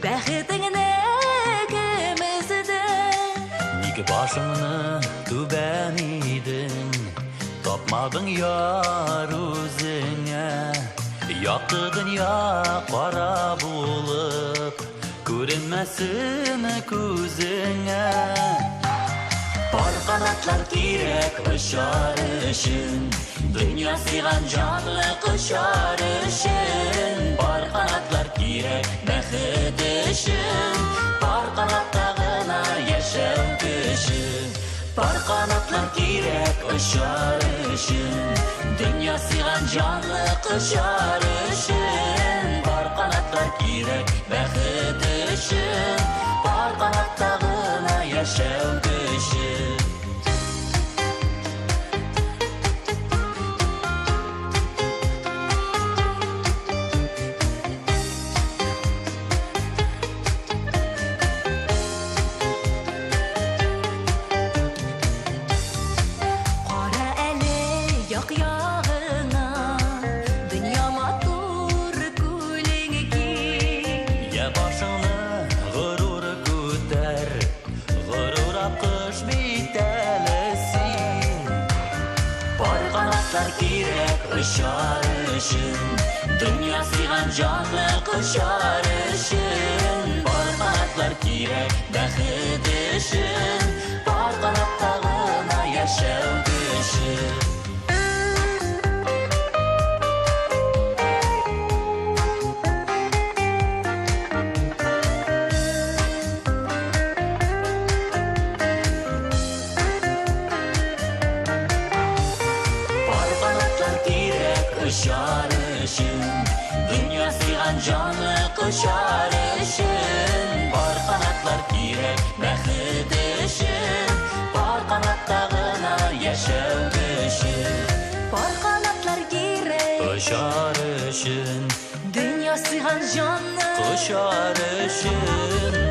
Бәхетеңне кем өзде? Ник башыңны түбән идең, Тапмадың яр үзеңә? Якты дөнья кара булып, Күренмәсен күзеңә. Пар канатлар кирәк очар өчен, Дөнья сыйган җанлы кочар өчен. Пар канатлар кирәк бәхет өчен, Пар канатта гына яшәү көче. Пар канатлар кирәк очар өчен, Дөнья сыйган җанлы кочар өчен. Пар канатлар кирәк бәхет өчен, Пар канатта гына яшәү көче. Кара әле як-ягыңа, дөнья матур, күлең киң. Я башыңны горур күтәр, горур акыш бит әле син. Пар канатлар кирәк очар өчен, Дөнья сыйган җанлы кочар өчен. Пар канатлар кирәк бәхет өчен, Пар канатта гына яшәү көче. Пар канатлар кирәк очар өчен, Дөнья сыйган җанлы кочар өчен. Пар канатлар кирәк бәхет өчен, Пар канатта гына яшәү көче. Пар канатлар кирәк Очар өчен, дөнья сыйган җанны кочар өчен.